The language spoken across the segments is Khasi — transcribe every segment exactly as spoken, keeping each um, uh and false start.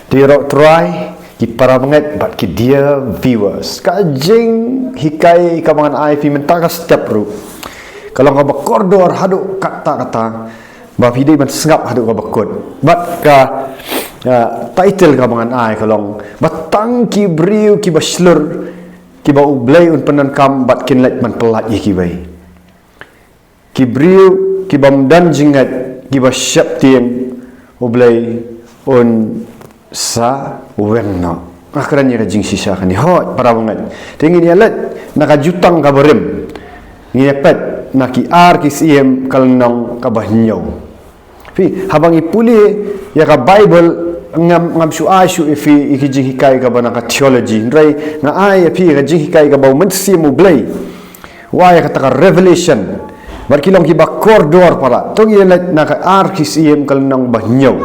Te ïaroh Trai, ki para bangeit bad ki dear viewers, ka jinghikai kaba ngan ai phi mynta ka step ruh ka long kaba kordor haduh katta katta, ba phi dei ban sngap haduh kaba kut. Bad ka, ah, title kaba ngan ai ka long ba tang ki briew kiba shlur kiba U Blei un pyndonkam bad kin leit ban pyllait ïa kiwei. Ki briew kibym don jingngeit, kiba sheptieng, U Blei un sa weng noh. Nga kren ïa ka jingshisha kane. Hooid, para bangeit, te ngin ïa leit na ka Jutang kaba rim. Ngin ïa peit na Ki Ar Ki Syiem ka lynnong kaba hynñiew. Phi, haba ngi pule ïa ka Baibl, ngam, ngam shu ai shuh ïa phi ïa ki jinghikai kaba na ka theology. Hynrei nga ai ïa phi ïa ka jinghikai kaba U Mynsiem U Blei u ai ïa kata ka revelation. Bad ki long kiba kordor palat. To ngin ïa leit na Ki Ar Ki Syiem ka lynnong ba hynñiew.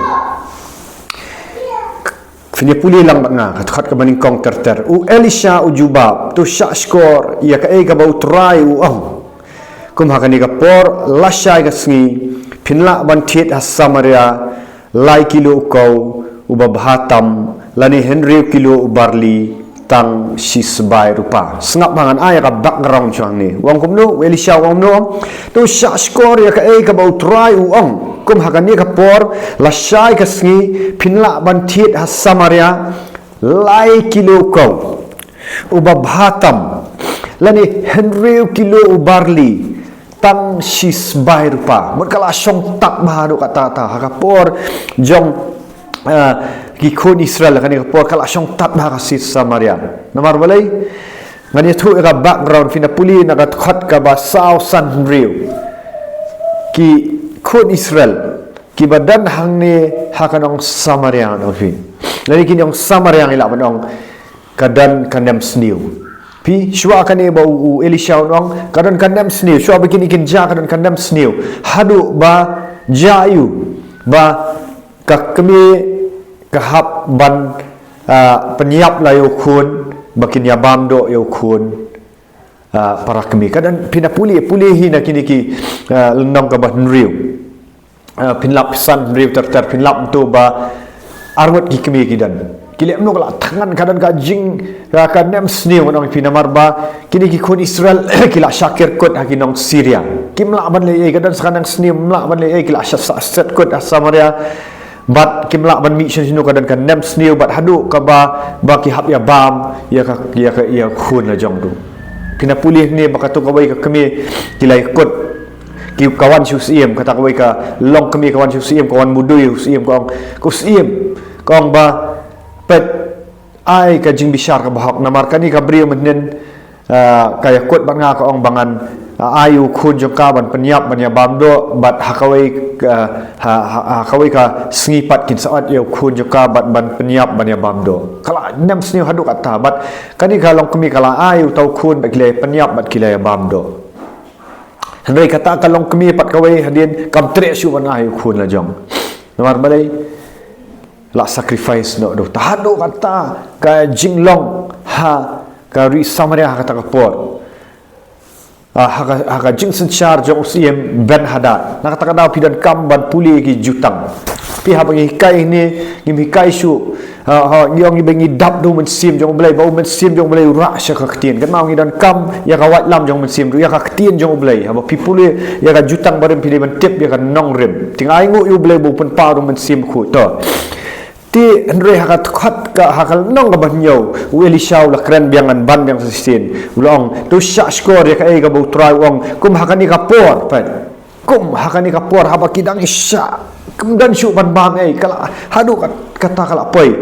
Phin ïa pule lang bad nga, ka dkhot kaba nyngkong ter ter. U Elisha u jubab, to shahshkor ïa kaei kaba U Trai u ong. Kum ha kane ka por, lashai ka sngi, phin lah ban thied ha Samaria lai kilo u kaw uba bha tam, lane hynriew kilo u barli tang shi sbai rupa. Sngap ba ngan ai ïa ka background shuwa hangne. U ong kumno, u Elisha u ong kumno? To shahshkor ïa kaei kaba U Trai u ong. Kum ha kane ka por, lashai ka sngi, phin lah ban thied ha Samaria lai kilo u kaw uba bha tam, lane hynriew kilo u barli tang shi sbai rupa. Mut ka la shong tad bha haduh katta katta ha ka por jong, ah, ki khun Israel, kane ka por ka la shong tad bha ka shnong Samaria. Namar balei? Ngan ïathuh ïa ka background, phin ïa pule na ka dkhot kaba saw san hynriew. Ki khun Israel kiba don hangne ha ka nong Samaria, nong phi. Lane ki nong Samaria ngi lah ban ong ka don ka nemsniew. Phi, shuwa kane ba u, u Elisha u ong ka don ka nemsniew. Shuwa ba kine kin jia ka don ka nemsniew. Haduh ba jia ïa u ba ka kmie ka hap ban, ah, pynïap la ïa u khun, ba kin ïa bam doh ïa u khun, ah, para kmie. Ka don, phin ïa pule, pule hi na kine ki, ah, lynnong kaba hynriew. Ah, phin lap san hynriew ter ter, phin lap mynta ba arngut ki kmie ki don. Ki leh kumno ka la thngan, ka don ka jing, ka, ka nemsniew ngan ong ïa phi, namar ba kine ki khun Israel ki la shah kyrkut ha ki nong Syria. Kim lah ban leh ei, ka don sa ka nemsniew, kim lah ban leh ei, ki la shah, shah set kut ha Samaria. Bad kim lah ban mih shuh shuh, ka don ka nemsniew, bad haduh kaba, ba ki hap ïa bam ïa ka, ïa ka, ïa u khun la jong ruh. Phin ïa pule hangne ba katto kawei ka kmie ki la ïa kut. Ki, ka wan sha u syiem, kata kawei ka longkmie ka wan sha u syiem, ka wan mudui u syiem, ka ong, ko syiem, ka ong ba, peit, ai ka jingbishar kaba hok, namar kane ka briew mynhynnin, ah, ka ïa kut bad nga, ka ong ba ngan, ah, ai u khun jong ka ban pynïap, ban ïa bam doh, bad ha kawei ka, ha, ha, ha kawei ka sngi pat kin sa ot ïa u khun jong ka ban, ban pynïap, ban ïa bam doh. Ka la nemsniew haduh katta, bad kane ka longkmie ka la ai uta u khun bad ki la ïa pynïap bad ki la ïa bam doh. Hynrei kata ka longkmie pat kawei hadien kam treh shuh ban ai u khun la jong. Namar balei? La sacrifice noh da uta. Haduh katta ka jinglong ha ka ri Samaria ha kata ka por. Ah, ha ka, ha ka jingsynshar jong u syiem Ben-hadad. Na kata ka daw phi donkam ban pule ki Jutang. Phi, haba ngi hikai hangne, ngim hikai shuh, ha, ha, ngi ong ngi ba ngi dap da u Mynsiem jong U Blei, ba u Mynsiem jong U Blei u rah sha ka ktien. Kynmaw, ngi donkam ïa ka waitlam jong u Mynsiem ruh, ïa ka ktien jong U Blei. Haba phi pule ïa ka Jutang barim phi dei ban tip ïa ka nongrim. Te nga ainguh ïa U Blei ba u pynpaw da u Mynsiem Bakhuid. To. Te hynrei ha ka dkhot ka, ha ka lynnong kaba hynñiew, u Elisha u la kren biang, ngan ban biang sa shisien. U la ong, to shahshkor ïa kaei kaba U Trai u ong, kum ha kane ka por, peit. Kum ha kane ka por, haba ki dang ïa shah, kim don shuh ban bam ei, ka la, haduh kat-, katta ka la poi,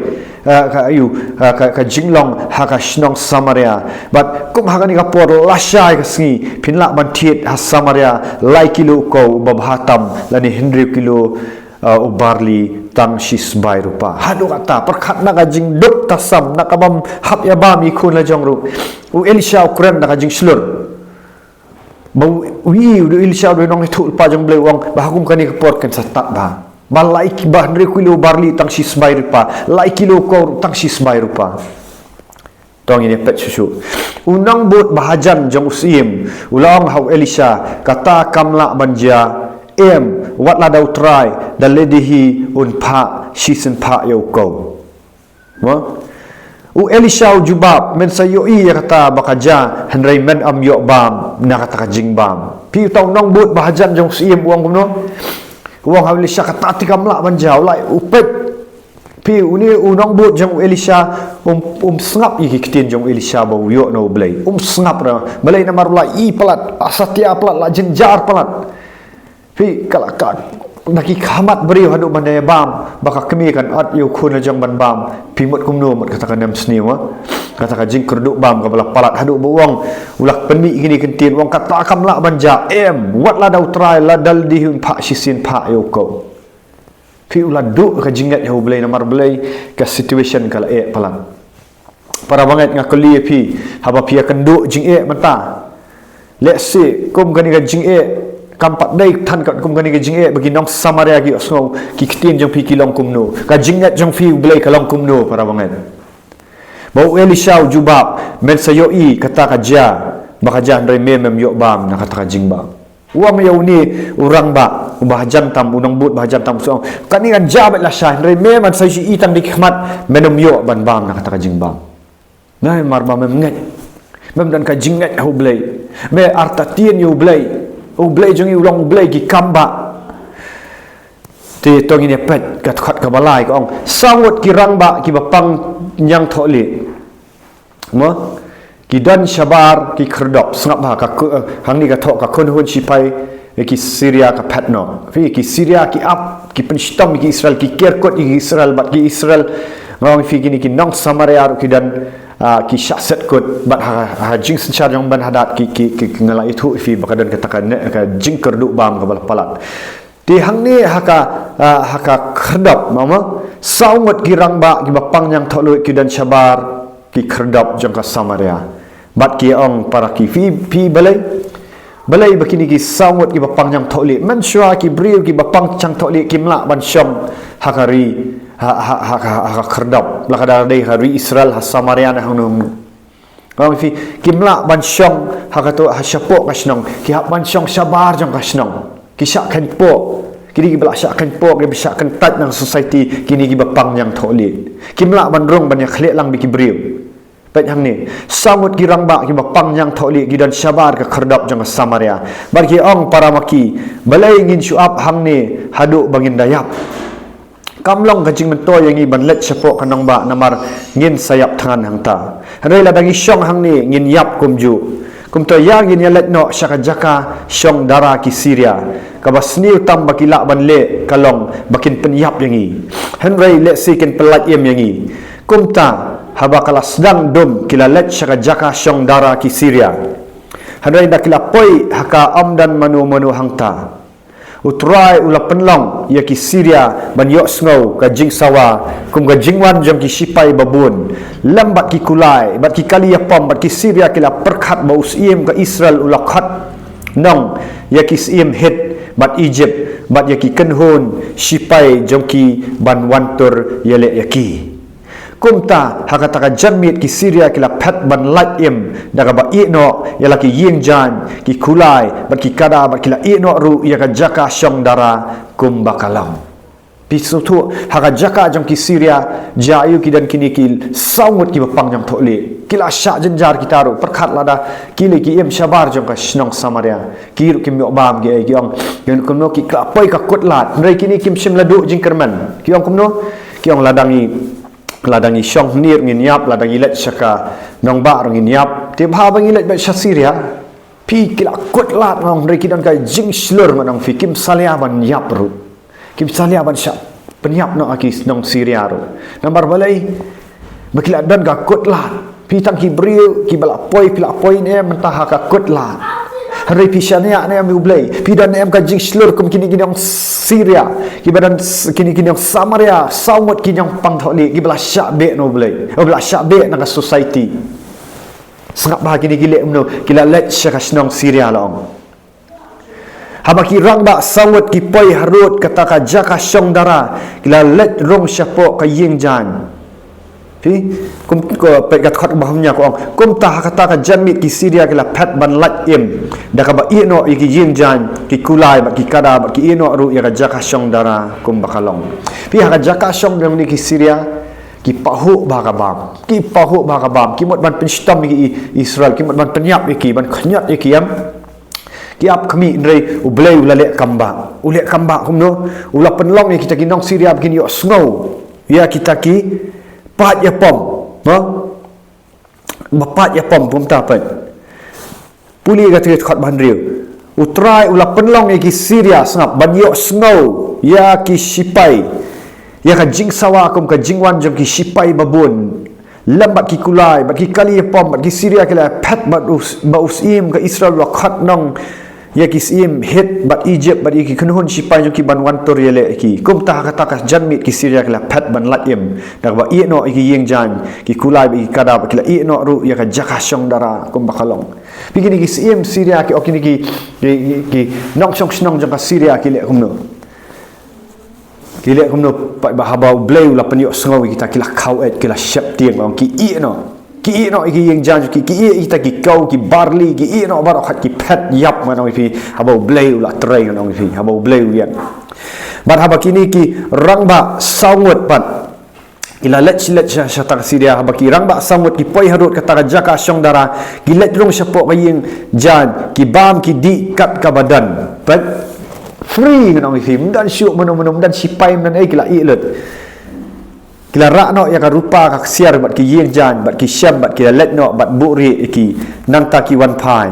eh, ka, ïa u, eh, ka, ka jinglong ha ka shnong Samaria. Bad kum ha kane ka por, lashai ka sngi, phin lah ban thied ha Samaria lai kilo u kaw uba bha tam, lane hynriew kilo, eh, u barli tang shi sbai rupa. Haduh katta, pyrkhat na ka jingduk tasam, na ka bym hap ïa bam ïa u khun la jong ruh, u Elisha u kren na ka jingshlur. Ba u, u, u Elisha u dei u nongïathuhlypa jong U Blei, u ong ba ha kum kane ka por kan sa tad bha. Ba lai ki, ba hynriew kilo barli tang shi sbai rupa, lai kilo kaw tang shi sbai rupa. To ngin ïa peit shuh shuh. U nongbud ba hajan jong u syiem u la ong ha u Elisha, kata kam lah ban jia. Em, wat la da U Trai, da lade hi un phah shisien phah ïa u kaw. Mo? U Elisha u jubab, men sa ïohi ïa kata ba ka jia, hynrei men ym ïoh bam na kata ka jingbam. Phi, uta u nongbud ba hajan jong u syiem u ong kumno? U ong ha u Elisha, kata te kam lah ban jia, u la, u peit. Phi, une u nongbud jong u Elisha, um, um sngap ïa ki ktien jong u Elisha ba u ïoh na u Blei. Um sngap ra. Balei? Namar u la ïohi palat, la satia palat, la jynjar palat. Phi, ka la, ka, na ki khmat briew haduh ban da ïa bam, ba ka kmie kan ot ïa u khun la jong ban bam. Phi, mut kumno mut kata ka nemsniew, ha? Kata ka jingkyrduh bam kaba la palat haduh ba u ong, u la pynmih kine ki ktien, u ong kata kam lah ban jia, em, wat lada u Trai, lada lade hi un phah shisien, phah ïa u keiñ. Phi, u la duh ka jingngeit ha u Blei, namar balei? Ka situation ka la eh palat. Para bangeit, nga kylli ïa phi, haba phi ïakynduh jingeh mynta, lehse kum kane ka jingeh kam pat dei than katkum kane ka jingeh ba ki nong Samaria ki ïohsngew, ki ktien jong phi ki long kumno? Ka jingngeit jong phi ha u Blei ka long kumno, para bangeit? Ba u Elisha u jubab, men sa ïohi kata ka jia ba ka jia, hynrei me mem ïoh bam na kata ka jingbam. U ong ïa une u rangbah uba hajan tam, u nongbud ba hajan tam, u ong, kane kan jia beit lashai, hynrei me, men sa ïohi tang da ki khmat, men ym ïoh ban bam na kata ka jingbam. Namar ba mem ngeit, mem don ka jingngeit ha u Blei. Me artatien ïa u Blei. U Blei jong ngi u long u Blei ki kam bah. Te to ngin ïa peit ka dkhot kaba lai, ka ong, saw ngut ki rangbah kiba pang ñiangthohlieh, mo, ki don shabar ki khyrdop. Sngap bha, ka ku-, eh, hangne ka thoh ka kynhun shipai, eh, ki Syria ka phet noh. Phi, ki Syria ki ap, ki pynshitom ïa ki Israel, ki ker kut ïa ki Israel, bad ki Israel, nga ong ïa phi, kine ki nong Samaria ruh ki don, ah, ki shah set kut, bad ha, ha jingsynshar jong Benhadad ki, ki, ki, ki, nga la ïathuh ïa phi ba ka don kata ka ne-, ka jingkyrduh bam kaba la palat. Te hangne ha ka, ah, ha ka khyrdop, mo, mo, saw ngut ki rangbah kiba pang ñiangthohlieh ki don shabar ki khyrdop jong ka Samaria. Bad ki ong, para ki, phi, phi, balei? Balei ba kine ki saw ngut kiba pang ñiangthohlieh? Mynshuwa ki briew kiba pang ñiangthohlieh kim lah ban shong ha ka ri, ha, ha, ha, ha, ha ka khyrdop. La ka da dei ha ri Israel, ha Samaria ne hangno hangno. Nga ong ïa phi, kim lah ban shong ha kato, ha shapoh ka shnong, ki hap ban shong shabar jong ka shnong. Ki shah kheiñpoh. Kine kiba la shah kheiñpoh, kiba shah kyntait na ka society, kine kiba pang ñiangthohlieh. Kim lah ban rung ban ïakhlieh lang bad ki briew. Peit hangne, saw ngut ki rangbah kiba pang ñiangthohlieh ki don shabar ka khyrdop jong ka Samaria. Bad ki ong, para ma ki, balei ngin shu ap hangne haduh ba ngin da ïap? Kam long ka jingmyntoi ïa ngi ban leit shapoh ka nongbah, namar ngin sa ïap thngan hangta. Hynrei lada ngi shong hangne ngin ïap kumjuh. Kumta ïa ngin ïaleit noh sha ka jaka shong dara ki Syria. Kaba sniew tam ba ki lah ban leh ka long ba kin pynïap ïa ngi. Hynrei lehse kin pyllait im ïa ngi. Kumta haba ka la sdang dum ki la leit sha ka jaka shong dara ki Syria. Hynrei da ki la poi ha ka ym don mano mano hangta. U Trai u la pynlong ïa ki Syria ban ïohsngew ka jingsawa kum ka jingwan jong ki shipai babun, lem bad ki kulai, bad ki kali ïapom, bad ki Syria ki la pyrkhat ba u syiem ka Israel u la khot nong ïa ki syiem Hit bad Egypt, bad ïa ki kynhun shipai jong ki ban wan tur ïaleh ïa ki. Kumta ha kata ka janmiet ki Syria ki la phet ban lait im da kaba ïeh noh ïa la ki ïing jaiñ, ki kulai bad ki kada, bad ki la ïeh noh ruh ïa ka jaka shong dara kumba ka long. Phi sngewthuh, ha ka jaka jong ki Syria, jia aiu ki don kine ki saw ngut kiba pang ñiangthohlieh? Ki la shah jynjar kita ruh, pyrkhat lada ki leit ki im shabar jong ka shnong Samaria, ki ruh kim ïoh bam, ki, ki ong, ki ong kumno, ki la poi ka kut lad. Hynrei kine kim shym la duh jingkyrmen. Ki ong kumno? Ki ong lada ngi Lada ngi shong hangne ruh ngin ïap, lada ngi leit sha ka nongbah ruh ngin ïap. Te bha ba ngi leit beit sha Syria. Phi, ki la kut lad, nga ong, hynrei ki don ka jingshlur, nga ong ïa phi, kim salia ban ïap ruh. Kim salia ban shah pynïap noh ïa ki nong Syria ruh. Namar balei? Ba ki la don ka kut lad. Phi, tang ki briew kiba la poi, phi la poi ne mynta ha ka kut lad. Hynrei phi shaniah ne em ïa u Blei? Phi don ne em ka jingshlur kum kine ki nong Syria, kiba don s-, kine ki nong Samaria, saw ngut ki nongpang thohlieh, kiba la shah beh na u Blei, kiba la shah beh na ka society? Sngap bha kine ki leh kumno, ki la leit sha ka shnong Syria, la ong. Haba ki rangbah saw ngut ki poi harud kata ka jaka shong dara, ki la leit rung shapoh ka ïing jaiñ. Phi, kum, ko, peit ka dkhot ba hynñiew, ka ong, kumta ha kata ka janmiet ki Syria ki la phet ban lait im da kaba ïeh noh ïa ki ïing jaiñ, ki kulai bad ki kada, bad ki ïeh noh ruh ïa ka jaka shong dara kumba ka long. Phi, ha ka jaka shong jong kine ki Syria, Ki pahuh bha ka bam. Ki pahuh bha ka bam. Ki mut ban pynshitom ïa ki I-, Israel. Ki mut ban pynïap ïa ki, ban khñiot ïa ki, em. Ki ap khmih, hynrei U Blei u la leh kam bah. U leh kam bah kumno? U la pynlong ïa kita ki nong Syria ba kin ïohsngew ïa kita ki paid ïapom. Mo? Ba paid ïapom, kumta pat. Pule ka tyrkhot ba hynriew. U Trai u la pynlong ïa ki Syria, sngap, ban ïohsngew ïa ki sipai, ïa ka jingsawa kum ka jingwan jong ki sipai babun. Lem bad ki kulai, bad ki kali ïapom, bad ki Syria ki la phet, bad u s-, bad u syiem ka Israel u la khot noh ïa ki syiem Hit bad Egypt bad ïa ki kynhun sipai jong ki ban wan tur ïaleh ïa ki. Kumta ha kata ka janmiet ki Syria ki la phet ban lait im. Da kaba ïeh noh ïa ki ïing jaiñ, ki kulai bad ki kada, bad ki la ïeh noh ruh ïa ka jaka shong dara kumba ka long. Phi, kine ki syiem Syria ki, oh, kine ki, ki, ki, ki nongshong shnong jong ka Syria ki leh kumno? Ki leh kumno pat ba haba U Blei u la pynïohsngew ïa kita, ki la khaw eh, ki la sheptieng, ong, ki ïeh noh. Ki ïeh noh ïa ki ïing jaiñ, ki, ki ïeh ïa kita ki kaw, ki barli, ki ïeh noh baroh, ki phet ïap, ngan ong ïa phi, haba U Blei u la trei, ngan ong ïa phi, haba U Blei u ïeng. Bad haba kine ki rangbah saw ngut pat ki la leit shi leit sha, sha ta ka Syria, haba ki rangbah saw ngut ki poi harud kata ka jaka shong dara, ki leit rung shapoh ka ïing jaiñ, ki bam ki dih kat kaba don. Pat free, ngan ong ïa phi, ym don shuh mano mano, ym don sipai, ym don ei, ki la ïeh lut. Ki la rah noh ïa ka rupa ka ksiar bad ki ïing jaiñ, bad ki shem, bad ki la leit noh bad buhrieh ïa ki, nangta ki wan phai.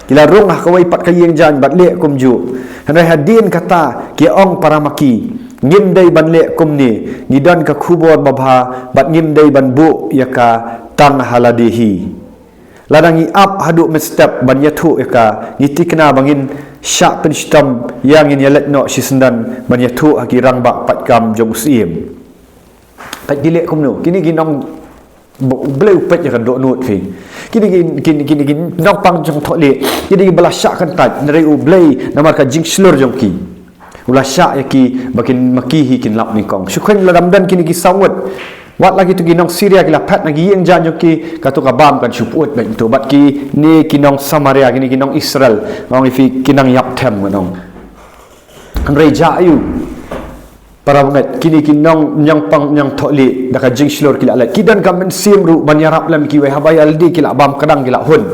Ki la rung ha kawei pat ka ïing jaiñ bad leh kumjuh. Hynrei hadien kata ki ong, para ma ki, ngim dei ban leh kumne, ngi don ka khubor babha, bad ngim dei ban buh ïa ka tang ha lade hi. Lada ngi ap haduh mynstep ban ïathuh ïa ka, ngi thikna ba ngin shah pynshitom ïa, ngin ïaleit noh shisyndon ban ïathuh ha ki rangbah paid kam jong u syiem. Pat ki leh kumno? Kine ki nong, ba U Blei u peit ïa ka dohnud, phi. Kine ki, kine, kine ki nongpang jong thohlieh, kine ki ba la shah kyntait, hynrei U Blei namar ka jingshlur jong ki, u la shah ïa ki ba kin, ma ki hi kin lap nyngkong. Shu kheiñ lada ym don kine ki saw ngut, wat la kito ki nong Syria ki la phet na ki ïing jaiñ jong ki, kato ka bam kan shu pyut beit to. Bad kine ki nong Samaria, kine ki nong Israel, ngan ong ïa phi, kin nang ïap them, ngan ong. Hynrei jia aiu, para bangeit, kine ki nong, nongpang, nongthohlieh, da ka jingshlur ki la leit. Ki don ka mynsiem ruh ban ïarap lem kiwei, haba ïa lade ki la bam kdang, ki la hun.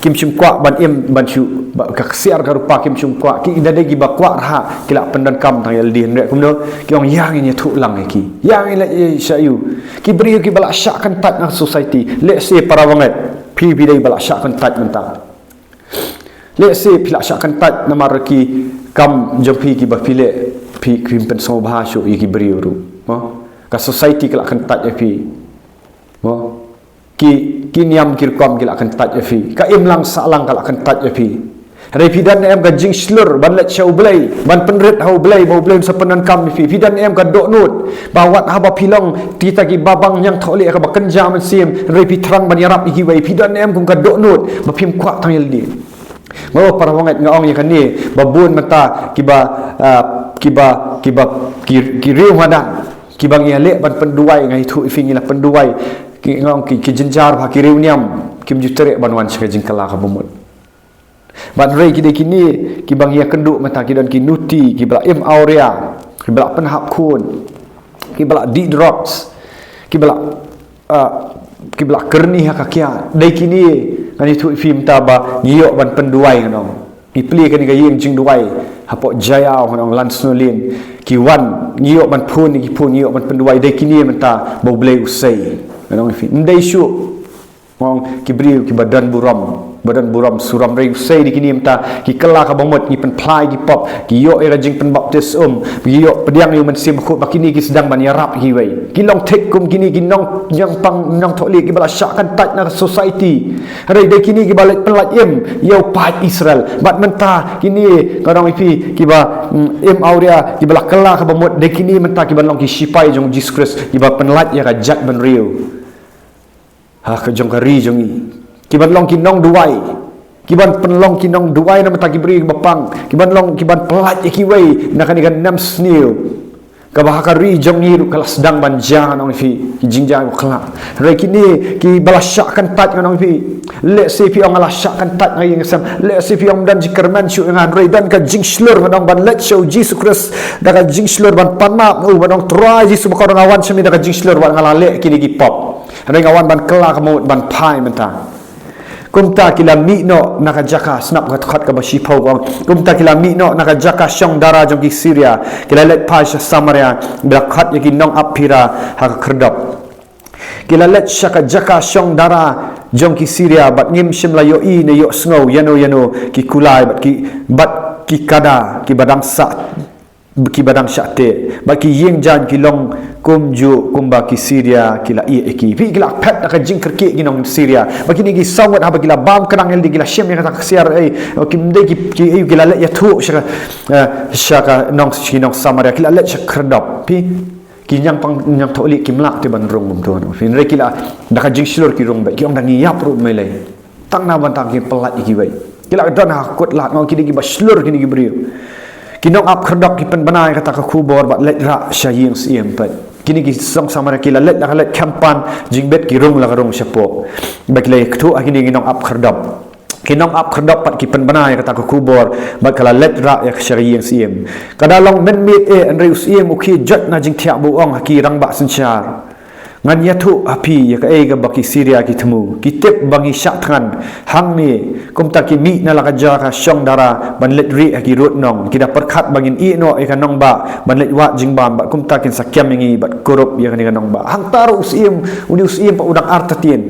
Kim shym kwah ban im, ban shu, ba, ka ksiar ka rupa kim shym kwah. Ki, da dei kiba kwah ruh, ki la pyndonkam tang ïa lade, hynrei kumno, ki ong, ïa ngin ïathuh lang ïa ki. Ïa ngin leit, eh, sha aiu. Ki briew kiba la shah kyntait na society. Let's say, para bangeit, phi, phi dei ba la shah kyntait mynta. Let's say phi la shah kyntait namar ki kam jong phi kiba phi leh, phi, phim pynsngewbha shuh ïa ki briew ruh. Mo? Ka society ka la kyntait ïa phi. Mo? Ki, ki niam ki rukom ki la kyntait ïa phi. Ka imlang sahlang ka la kyntait ïa phi. Hynrei phi don ne em ka jingshlur ban leit sha U Blei, ban pynrit ha U Blei, ba U Blei un sa pyndonkam ïa phi. Phi don ne em ka dohnud ba wat haba phi long kita kiba bang nongthohlieh kaba kynja mynsiem, hynrei phi thrang ban ïarap ïa kiwei, phi don ne em kum ka dohnud ba phim kwah tang ïa lade. Mo, para bangeit, nga ong ïa kane, ba bun mynta kiba, ah, kiba, kiba, ki, ki riew madan, kiba ngi ïaleh ban pynduwai, nga ïathuh ïa phi, ngi la pynduwai, ki, nga ong ki, ki jynjar bha, ki riewniam, kim ju treh ban wan sha ka jingkylla kaba mut. Bad hynrei ki dei kine kiba ngi ïakynduh mynta, ki don ki nuti, kiba la im awria, kiba la pynhap khun, kiba la dih drugs, kiba la, ah, kiba la kyrni ha ka kiad. Dei kine, ngan ïathuh ïa phi mynta ba ngi ïoh ban pynduwai, ngan ong. Ngi plie kane ka ïing jingduwai hapoh Jaïaw, ngan ong, Lansonalane. Ki wan, ngi ïoh ban phone ïa ki, phone, ngi ïoh ban pynduwai. Dei kine mynta ba U Blei u sei, ngan ong ïa phi. Ym dei shuh, mo, ki briew kiba don burom, ba don burom surom, hynrei u sei. Dei kine mynta ki kylla kaba mut, ngi pynphla ïa ki pop, ki ïoh ïa ka jingpynbaptis um, ki ïoh pdiang ïa U Mynsiem Bakhuid, ba kine ki sdang ban ïarap ïa kiwei. Ki long thik kum kine ki nong, nongpang, nongthohlieh kiba la shah kyntait na ka society. Hynrei dei kine kiba leit pynlait im ïa u paid Israel. Bad mynta kine, ngan ong ïa phi, kiba, mm, im awria, kiba la kylla kaba mut, dei kine mynta kiban long ki shipai jong U Jisu Khrist, kiba pynlait ïa ka jaitbynriew ha ka jong ka ri jong ngi. Kiban long ki nongduwai. Kiban pynlong ki nongduwai na ka bynta ki briew kiba pang. Kiban long, kiban pynlait ïa kiwei na kane ka nemsniew. Kaba ha ka ri jong ngi ruh ka la sdang ban jia, ngan ong ïa phi, ki jingjia bakla. Hynrei kine kiba la shah kyntait, ngan ong ïa phi. Lehse phi ong nga la shah kyntait ha ka ïing ka sem. Lehse phi ong ym don jingkyrmen shuh ïa nga, hynrei don ka jingshlur, ngan ong, ban leit sha U Jisu Khrist da ka jingshlur, ban pan map na u, ban ong, Trai Jisu, ba kordor nga wan sha me da ka jingshlur, wat nga la leh kine ki pop. Hynrei nga wan ban kylla ka mut ban phai mynta. Kumta ki la mih noh na ka jaka, sngap ka dkhot kaba shiphew ka ong. Kumta ki la mih noh na ka jaka shong dara jong ki Syria, ki la leit phai sha Samaria, ba la khot ïa ki nongap phira ha ka khyrdop. Ki la leit sha ka jaka shong dara jong ki Syria, bad ngim shym la ïohi ne ïohsngew ïano ïano ki kulai, bad ki, bad ki kada kiba dang sah, kiba dang shah teh, bad ki ïing jaiñ ki long kumjuh kumba ki Syria ki la ïeh ïa ki. Phi, ki la phet da ka jingkyrkieh ki nong Syria. Bad kine ki saw ngut haba ki la bam khnang ïalade ki la shim ïa kata ka ksiar, eh, kim dei ki, ki, eh, ki la leit ïathuh sha ka, eh, sha ka nong, ki nong Samaria, ki la leit sha khyrdop. Phi, ki ñiangpang ñiangthohlieh kim lah te ban rung kumto, no. Phi, hynrei ki la, da ka jingshlur ki rung beit, ki ong da ngi ïap ruh ym lei. Tang na ban tang kin pyllait ïa kiwei. Ki la don ha ka kut lad, ngan ong kine kiba shlur, kine ki briew. Ki nongap khyrdop ki pynbna ïa kata ka khubor bad leit rah sha ïing syiem pat. Kine ki nong Samaria ki la leit, la ka leit khlem pan jingbit, ki rung la ka rung shapoh. Bad ki la ïathuh ha kine ki nongap khyrdop. Ki nongap khyrdop pat ki pynbna ïa kata ka khubor bad ka la leit rah ïa ka sha ïing syiem. Ka da long mynmiet eh, hynrei u syiem u khie jot na jingthiah, bad u ong ha ki rangbah synshar, ngan ïathuh ha phi ïa kaei kaba ki Syria ki thmu. Ki tip ba ngi shah thngan hangne. Kumta ki mih na la ka jaka shong dara ban leit rieh ha ki rud nong. Ki da pyrkhat ba ngin ïeh noh ïa ka nongbah ban leit wad jingbam, bad kumta kin sa kem ïa ngi bad kurup ïa kane ka nongbah. Hangta ruh u syiem, une u syiem pat u dang artatien.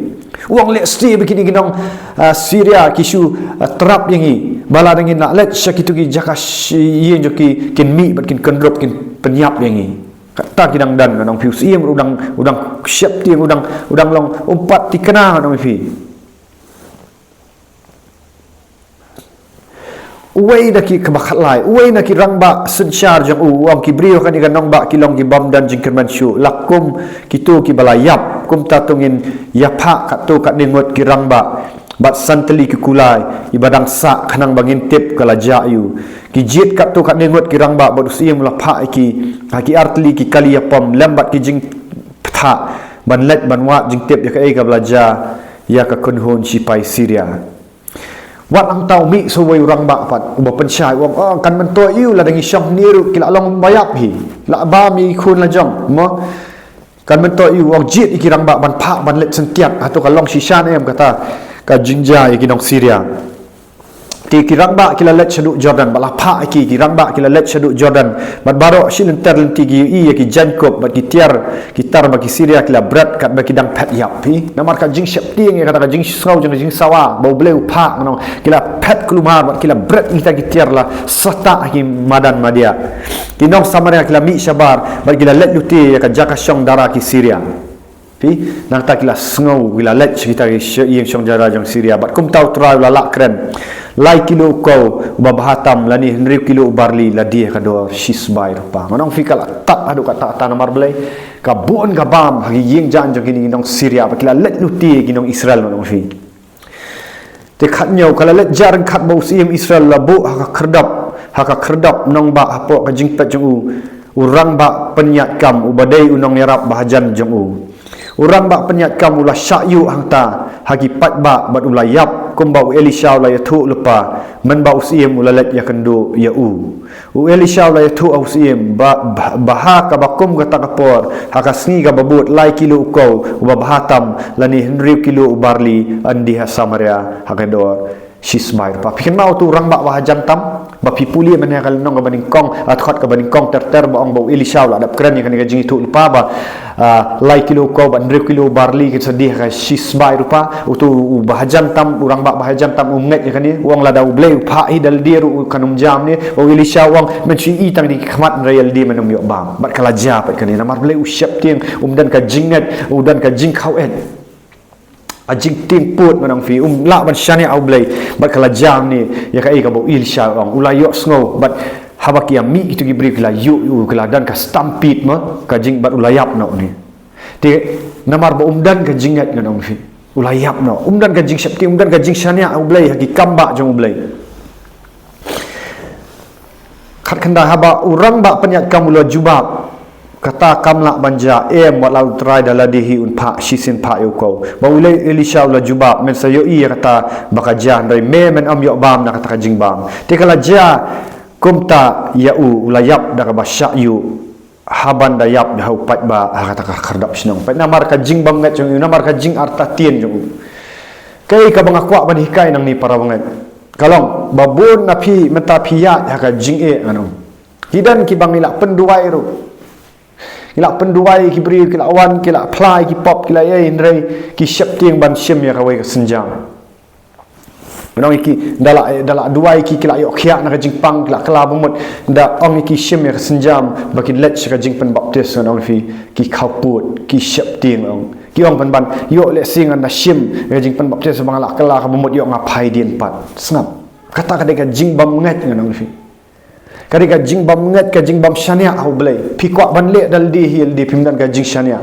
U ong lehse ba kine ki nong, ah, Syria ki shu, ah, trap ïa ngi, ba lada ngin lah leit sha kito ki jaka sh-, ïing jong ki, kin mih bad kin kynrup, kin pynïap ïa ngi. Kata ki dang don, ngan ong ïa phi, u syiem ruh u dang, u dang sheptieng, u dang, u dang long, um pat thikna, ngan ong ïa phi. Uwei na ki, kaba khatlai, uwei na ki rangbah synshar jong u u ong, ki briew ha kane ka nongbah ki long ki bym don jingkyrmen shuh, la kum kito kiba la ïap. Kumta to ngin ïa phah katto katne ngut ki rangbah bad san tylli ki kulai, iba dang sah, khnang ba ngin tip ka la jia aiu. Ki jied katto katne ngut ki rangbah bad u syiem u la phah ïa ki ha ki ar tylli ki kali ïapom lem bad ki jingpyntha ban leit ban wad jingtip ïa kaei kaba la jia ïa ka kynhun shipai Syria. Wat hangta u mih sa uwei u rangbah pat uba pynshai, u ong, oh, kan myntoi aiu, lada ngi shong hangne ruh ki la long ba ïap hi. La bam ïa i khun la jong, mo. Kan myntoi aiu, u ong, jied ïa ki rangbah ban phah ban leit syntiat, hato ka long shisha ne em kata ka jingjia ïa ki nong Syria. Te ki rangbah ki la leit shaduh Jordan, bad la phah ïa ki, ki rangbah ki la leit shaduh Jordan. Bad baroh shi lynter lynti ki ïohi ïa ki jaiñkup bad ki tiar, ki tar ba ki Syria ki la bret katba ki dang phet ïap, phi. Namar ka jingsheptieng ïa kata ka jingsngew jong ka jingsawa ba U Blei u phah, ngan ong, ki la phet kulmar bad ki la bret ïa kita ki tiar, la sah ha ki madan madiah. Ki nong Samaria ki la mih shabar bad ki la leit lute ïa ka jaka shong dara ki Syria. Phi, nangta ki la sngew, ki la leit sha kita ki sh-, ïing shong dara jong Syria. Bad kumta U Trai u la lah kren, lai kilo u kaw uba bha tam lane hynriew kilo u barli la die ha ka dor shisbai rupa. Ngan ong ïa phi, ka la tad haduh katta katta namar balei? Ka bun ka bam ha ki ïing jaiñ jong kine ki nong Syria bad ki la leit lute ki nong Israel, ngan ong ïa phi. Te khathynñiew, ka la leit jia ryngkat bad u syiem Israel, la buh ha ka khyrdop, ha ka khyrdop nongbah hapoh ka jingpeit jong u, u rangbah pynïaid kam uba dei u nongïarap ba hajan jong u. U rangbah pynïaid kam u la shah ïuh hangta ha ki paidbah bad u la ïap, kumba u Elisha u la ïathuh lypa, mynba u syiem u la leit ïakynduh ïa u. U Elisha u la ïathuh ha u syiem, ba, ba, ba ha kaba kum kata ka por, ha ka sngi kaba bud, lai kilo u kaw uba bha tam lane hynriew kilo u barli yn die ha Samaria ha ka dor shisbai rupa. Phi kynmaw, uto u rangbah ba hajan tam, ba phi pule mynne ha ka lynnong kaba nyngkong, ha dkhot kaba nyngkong ter ter, ba ong ba u Elisha u la dep kren ïa kane ka jingïathuh lypa ba, ah, lai kilo u kaw bad hynriew kilo u barli kin sa die ha ka shisbai rupa. Uto uba hajan tam, u rangbah ba hajan tam, um ngeit ïa kane, u ong lada U Blei u phah hi da lade ruh kan ym jia ne. U Elisha u ong, men shu ïohi tang da ki khmat, hynrei ïa lade men ym ïoh bam. Bad ka la jia pat kane, namar balei? U sheptieng, um don ka jingngeit, u don ka jingkhaw-eh. Ka jingtieng pud, ngan ong ïa phi, um lah ban shaniah ha U Blei, bad ka la jia ne ïa kaei kaba u Elisha u ong. U la ïohsngew, bad haba ki ïa mih kito ki briew ki la ïuh ïa u, ki la don ka stampede, mo, ka jing, bad u la ïap noh ne. Te namar ba um don ka jingngeit, ngan ong ïa phi, u la ïap noh. Um don ka jingsheptieng, um don ka jingshaniah ha U Blei, ha ki kam bah jong U Blei. Khatkhyndai, haba u rangbah pynïaid kam u la jubab, Kata kam lah ban jia, em, wat la U Trai da lade hi un phah shisien phah ïa u khew. Ba u Eli-, Elisha u la jubab, men sa ïohi ïa kata ba ka jia, hynrei me men ym ïoh bam na kata ka jingbam. Te ka la jia kumta ïa u, u la ïap da kaba shah ïuh, haba un da ïap da ha u paidbah ha kata ka khyrdop shnong. Peit namar ka jingbymngeit jong u, namar ka jingartatien jong u. Kaei kaba nga kwah ban hikai nangne para bangeit, ka long ba bun na phi mynta phi ïaid ha ka jingeh, ngan ong. Ki don kiba ngi la pynduwai ruh. Ki la pynduwai ki briew, ki la wan, ki la phla ki pop, ki la ïai, hynrei ki sheptieng ban shim ïa kawei ka sienjam. Ngan ong ïa ki, da la, da la duwai ki, ki la ïoh khiah na ka jingpang, ki la kylla bamut, da ong ïa ki shim ïa ka sienjam ba kin leit sha ka jingpynbaptis, ngan ong ïa phi, ki khawpud, ki sheptieng, ong. Ki ong pynban, ïoh lehse ngan da shim ïa ka jingpynbaptis ba nga la kylla ka bamut, ïoh nga phai dien pat. Sngap. Kata ka dei ka jingbymngeit, ngan ong ïa phi. Ka dei ka jingbymngeit, ka jingbymshaniah ha U Blei. Phi kwah ban leh da lade hi lade, phim don ka jingshaniah.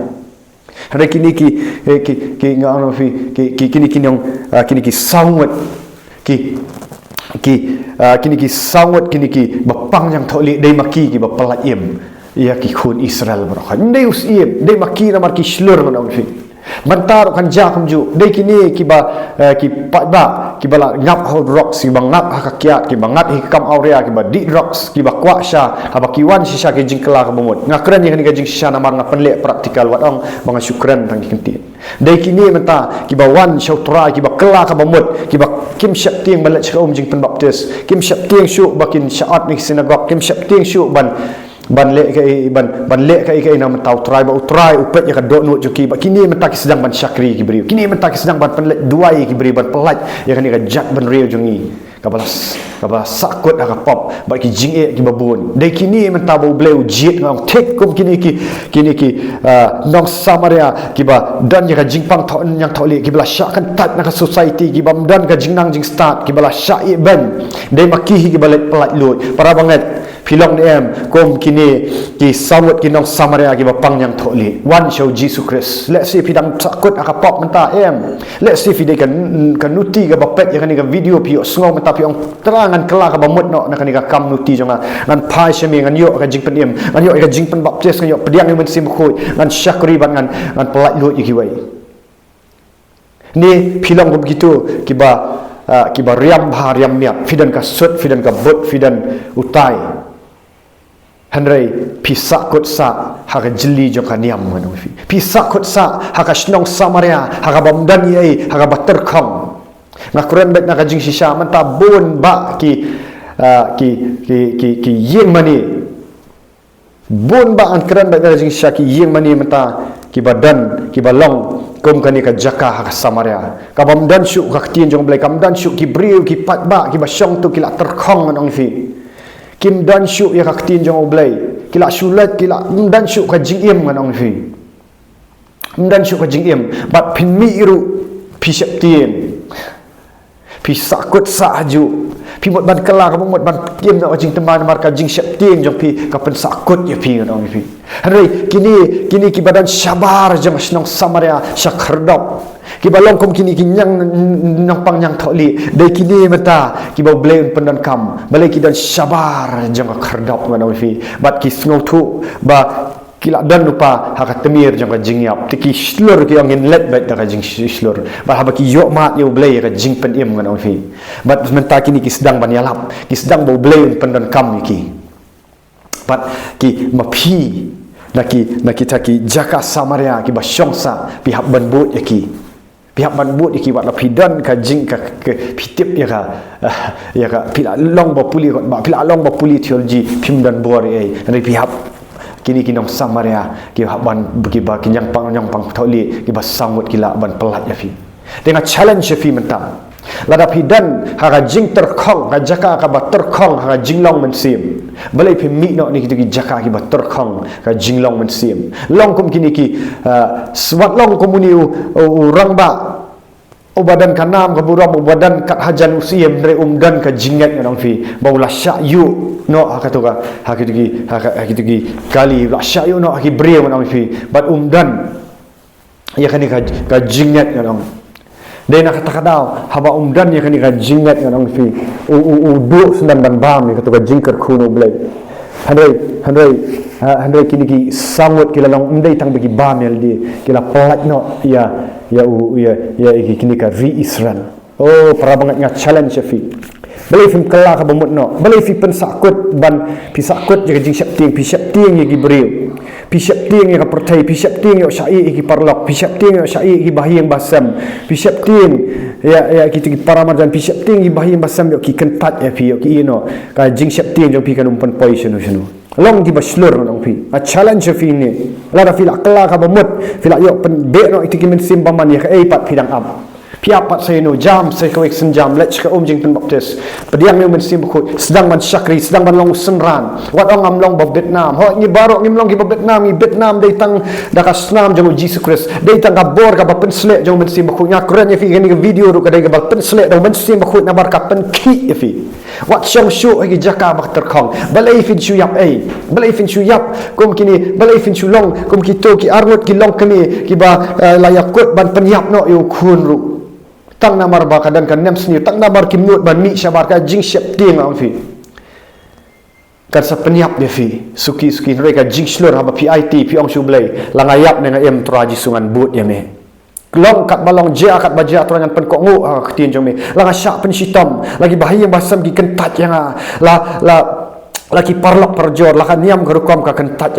Hynrei kine ki, eh, ki, ki, nga ong ïa phi, ki, ki, kine ki nong, ah, kine ki saw ngut, ki, ki, ah, kine ki saw ngut, kine kiba pang ñiangthohlieh, dei ma ki kiba pyllait im ïa ki khun Israel baroh. Ym dei u Syiem, dei ma ki namar ki shlur, ngan ong ïa phi. Mynta ruh kan jia kumjuh. Dei kine kiba, eh, ki paidbah, kiba la ngap ha u drugs, kiba ngap ha ka kiad, kiba ngap ha ki kam awria, kiba dih drugs, kiba kwah sha, haba ki wan shisha ki jingkylla ka bamut. Nga kren ïa kane ka jingshisha namar nga pynleh practical, wat ong ba nga shu kren tang ki kyntien. Dei kine mynta kiba wan sha U Trai, kiba kylla ka bamut, kiba kim sheptieng ban leit sha ka um jingpynbaptis, kim sheptieng shuh ba kin shah ot na ki synagog, kim sheptieng shuh ban ban leh kaei, ban, ban leh kaei kaei na ka bynta U Trai, ba U Trai u peit ïa ka dohnud jong ki. Ba kine mynta ki sdang ban shakri ki briew. Kine mynta ki sdang ban pynleit duwai ïa ki briew, ban pyllait ïa kane ka jaitbynriew jong ngi, kaba la s-, kaba la sahkut ha ka pop bad ki jingeh kiba bun. Dei kine mynta ba U Blei u jied, nga ong, thik kum kine ki, kine ki, ah, nong Samaria kiba don ïa ka jingpang thoh-, ñiangthohlieh, kiba la shah kyntait na ka society, kibym don ka jingnang jingstad, kiba la shah ïehbeiñ. Dei ma ki hi kiba leit pyllait luid. Para bangeit, phi long ne em kum kine ki saw ngut ki nong Samaria kiba pang ñiangthohlieh? Wan sha U Jisu Khrist. Lehse phi dang sahkut ha ka pop mynta, em. Lehse phi dei ka n-, ka nuti kaba peit ïa kane ka video, phi ïohsngew mynta, phi ong, Trai, ngan kylla ka bamut noh na kane ka kam nuti jong nga. Ngan phai sha Me, ngan ïoh ka jingpynim, ngan ïoh ka jingpynbaptis, ngan ïoh pdiang ïa U Mynsiem Bakhuid, ngan shakri bad ngan, ngan pyllait luid ïa kiwei. Ne phi long kum kito kiba, ah, kiba riam bha riam miat, phi don ka sut, phi don ka but, phi don utai. Hynrei phi sahkut sah ha ka jylli jong ka niam, ngan ong ïa phi. Phi sahkut sah ha ka shnong Samaria, ha kaba ym don ei ei, ha kaba tyrkhong. Nga kren beit na ka jingshisha, mynta bun bah ki, ah, ki, ki, ki, ki ïing mane. Bun bah, ngan kren beit na ka jingshisha, ki ïing mane mynta kiba don, kiba long kum kane ka jaka ha ka Samaria. Kaba ym don shuh ka ktien jong U Blei, kam don shuh ki briew, ki paidbah kiba shong tu, ki la tyrkhong, ngan ong ïa phi. Kim don shuh ïa ka ktien jong U Blei. Ki la shu leit, ki la ym don shuh ka jingim, ngan ong ïa phi. Ym don shuh ka jingim. Bad phin mih ruh, phi sheptieng. Phi sahkut sah hajuh. Phi mut ban kylla ka bamut, ban im noh ka jingtymmen namar ka jingsheptieng jong phi ka pynsahkut ïa phi, ngan ong ïa phi. Hynrei kine, kine kiba don shabar jong ka shnong Samaria sha khyrdop, kiba long kum kine ki ñiang, nongpang ñiangthohlieh, dei kine mynta kiba U Blei un pyndonkam. Balei? Ki don shabar jong ka khyrdop, ngan ong ïa phi. Bad ki sngewthuh ba ki la don lypa ha ka tmier jong ka jingïap. Te ki shlur, ki ong, ngin leit beit da ka jingshlur. Bad haba ki ïoh mad ïa U Blei, ïa ka jingpynim, ngan ong ïa phi. Bad mynta kine ki sdang ban ïalap, ki sdang ba U Blei un pyndonkam ïa ki. Bad ki, ma phi, na ki, na kita ki jaka Samaria kiba shong sah, phi hap ban bud ïa ki. Phi hap ban bud ïa ki, wat la phi don ka jing, ka, ka, phi tip ïa ka, ah, ïa ka, phi la long ba pule kot ba, phi la long ba pule theology, phim don bor ei ei. Hynrei phi hap, kine ki nong Samaria, ki hap ban, kiba, ki ñiangpang, ñiangpang thohlieh, kiba saw ngut ki lah ban pyllait ïa phi. Te nga challenge ïa phi mynta. Lada phi don ha ka jingtyrkhong, ka jaka kaba tyrkhong ha ka jinglong mynsiem, balei phim mih noh na kito ki jaka kiba tyrkhong ka jinglong mynsiem? Long kum kine ki, ah, wat long kum une u, u, u rangbah uba don ka nam ka burom, uba don kat hajan u syiem, hynrei um don ka jingngeit, ngan ong ïa phi, ba u la shah ïuh noh ha kato ka, ha kito ki, ha ka, ha kito ki kali, u la shah ïuh noh ha ki briew, ngan ong ïa phi, bad um don ïa kane ka, ka jingngeit, ngan ong. Dei na kata ka daw, haba um don ïa kane ka jingngeit, ngan ong ïa phi, u, u, u duh syndon ban bam ïa kato ka jingkyrkhu na U Blei. Hynrei Hynrei, ha, hynrei kine ki saw ngut ki la long ym dei tang ba ki bam ïa lade, ki la pyllait noh ïa, ïa u, ïa, ïa kine ka ri Israel. Oh, para bangeit, nga challenge ïa phi. Balei phim kylla kaba mut noh? Balei phi pynsahkut ban, phi sahkut ïa ka jingsheptieng, phi sheptieng ïa ki briew. Phi sheptieng ïa ka pyrthei, phi sheptieng ïa u shah ïeh ïa ki paralok, phi sheptieng ïa u shah ïeh ïa ki bahaïing bahasem, phi sheptieng ïa, ïa ki, ki para marjan, phi sheptieng ïa ki bahaïing bahasem, ïoh ki kyntait ïa phi, ïoh ki ïeh noh. Ka jingsheptieng jong phi kan ym pynpoi shano shano. Long kiba shlur ngan ong phi. Nga challenge ïa phi ne. Lada phi la kylla kaba mut, phi la ïoh pynbeit noh ïa ki mynsiem bymman, ïa kaei pat phi dang ap? Phi ap pat sa ïano? Jam sa kawei ka sienjam, leit sha ka um jingpynbaptis, pdiang ïa u Mynsiem Bakhuid, sdang ban shakri, sdang ban long u synran. Wat ong ngam long ba bit nam. Hooid, ngi baroh ngim long kiba bit nam. Ngi bit nam dei tang da ka snam jong u Jisu Khrist, dei tang ka bor kaba pynsleh jong u Mynsiem Bakhuid. Nga kren ïa phi, kane ka video ruh ka dei kaba pynsleh da u Mynsiem Bakhuid namar ka pynkhih ïa phi. Wat shong shuh ha ki jaka ba tyrkhong. Balei phin shu ïap ei? Balei phin shu ïap kum kine? Balei phin shu long kum kito ki arngut ki longkmie kiba, eh, la ïakut ban pynïap noh ïa u khun ruh, tang namar ba ka don ka nemsniew, tang namar kim nud ban mih shabar? Ka jingsheptieng, nga ong phi, kan sa pynïap ïa phi suki suki. Hynrei ka jingshlur, haba phi aiti, phi ong sha U Blei, la nga ïap ne nga im, Trai Jisu, ngan bud ïa me. Long katba long, jia katba jia, Trai, ngan pynkohnguh ha ka ktien jong me. La nga shah pynshitom, la ki bahaïing bahasem ki kyntait ïa nga, la, la, la ki paralok parajor, la ka niam ka rukom ka kyntait